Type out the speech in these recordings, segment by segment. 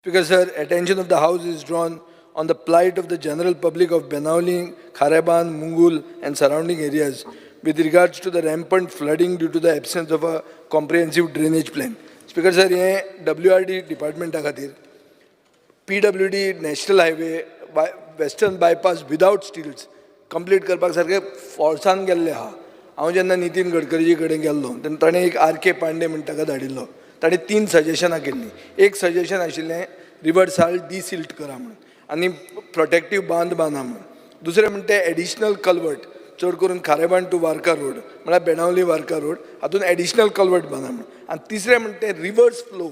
Speaker sir, attention of the House is drawn on the plight of the general public of Benaulim, Kharebandh, Mungul and surrounding areas with regards to the rampant flooding due to the absence of a comprehensive drainage plan. Speaker sir, हे WRD डिपार्टमेंटा खातीर PWD national highway western bypass without stilts complete करपाक सारकें फोर्सान गेल्लें आहा. हांव जेन्ना नितीन गडकरीजी कडेन गेल्लो तेन्ना ताणें एक आर के पांडे म्हण ताका धाडिल्लो. ताणें तीन सजेशनां केल्लीं. एक सजेशन आशिल्लें रिवर साल डिसिल्ट करा म्हणून आनी प्रोटेक्टीव बांद बांदा म्हणून. दुसरें म्हणटा तें एडिशनल कलवट चड करून खारेबांद टू वार्का रोड म्हळ्यार बेणावली वार्का रोड हातूंत एडिशनल कलवट बांदा म्हणून. आनी तिसरें म्हणटा तें रिवर्स फ्लो.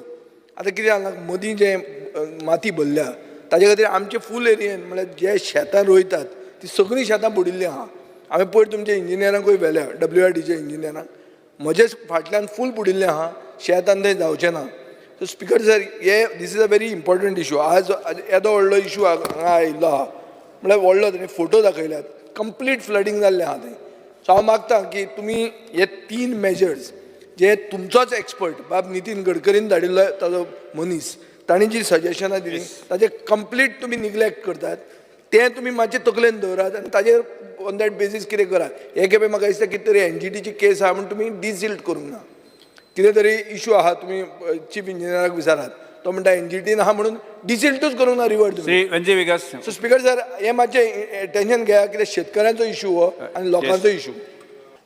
आतां कितें जालां, मदीं जें माती भरल्या ताजे खातीर आमचे फूल एरियेन म्हळ्यार जे शेतां रोयतात ती सगळीं शेतां बुडिल्लीं आहा. हांवें पयर तुमच्या इंजिनियरांकूय व्हेल्या, WRDच्या इंजिनियरांक. म्हजेच फाटल्यान फूल बुडिल्लें आहा शेत आनी थंय जावचें ना. सो स्पिकर सर, हे this is a very important issue. आज येदो व्हडलो इशू हांगा आयिल्लो आहा, म्हळ्यार व्हडलो ताणें फोटो दाखयल्यात, कंप्लीट फ्लडींग जाल्लें आहा थंय. सो हांव मागता की तुमी हे तीन मेजर्स जे तुमचोच एक्सपर्ट बाब नितीन गडकरीन धाडिल्लो ताजो मनीस, ताणी जी सजेशनां दिली ताजे कंप्लीट तुमी निग्लेक्ट करतात, तें तुमी मातशें तकलेन दवरात आनी ताजेर ऑन that basis कितें करात. हे खेपे म्हाका दिसता कितें तरी एनजीटीची केस आहा म्हूण तुमी डिसिल्ट करूंक ना. कितें तरी इशू आहा, तुमी चीफ इंजिनियराक विचारात, तो म्हणटा एनजीटीन आहा म्हणून डिसिल्टूच करूंक ना रिवर तुमी. Shri Venzy Vegas. So speaker sir, हे मातशें टेन्शन घेया, कित्याक शेतकऱ्यांचो इशू हो आनी लोकांचो issue.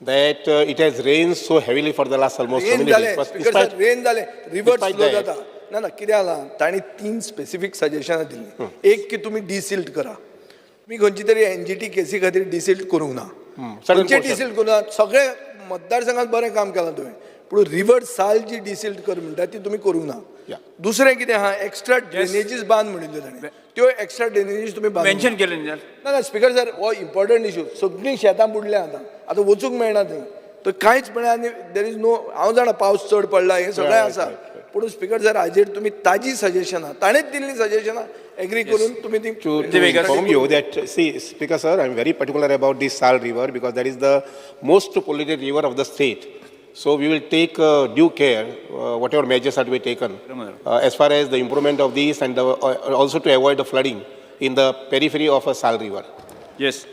That it has rained so heavily for the last almost so rain many जालें days. But speaker sir, rain जालें, रिवर despite slow that- जाता. ना ना, कितें जालां, तांणी तीन स्पेसिफीक सजेशनां दिल्लीं. एक की तुमी डिसिल्ट करा. तुमी खंयची तरी एनजीटी केसी खातीर डिसिल्ट करूंक ना. Certain खंयचे portion. डिसिल्ट करूंक ना. सगळे मतदारसंघात बरें काम केलां तुवें, पूण रिवर साल जी डिसिल्ट कर म्हणटा ती तुमी करूंक ना. दुसरें कितें आहा, एक्स्ट्रा ड्रेनेजीस बांद म्हणिल्ल्यो ताणें, त्यो एक्स्ट्रा ड्रेनेजीस तुमी बांदूंक ना. मेन्शन केलें न्ही? ना ना, स्पिकर सर, हो इम्पॉर्टंट इशू. सगळीं शेतां बुडल्या आतां, आतां वचूंक मेळना थंय तर कांयच मेळना. आनी there is no, हांव जाणा पावस चड पडला, हें सगळें आसा, पूण स्पिकर सर, हाजेर तुमी ताजी सजेशनां, ताणेंच दिल्लीं सजेशनां एग्री करून तुमी ती To Vegas. Inform you that, see, Speaker sir, I am very particular about this Sal River because that is the most polluted river of the state. So we will take due care, whatever measures are to be taken as far as the improvement of this and also to avoid the flooding in the periphery of a Sal River. Yes.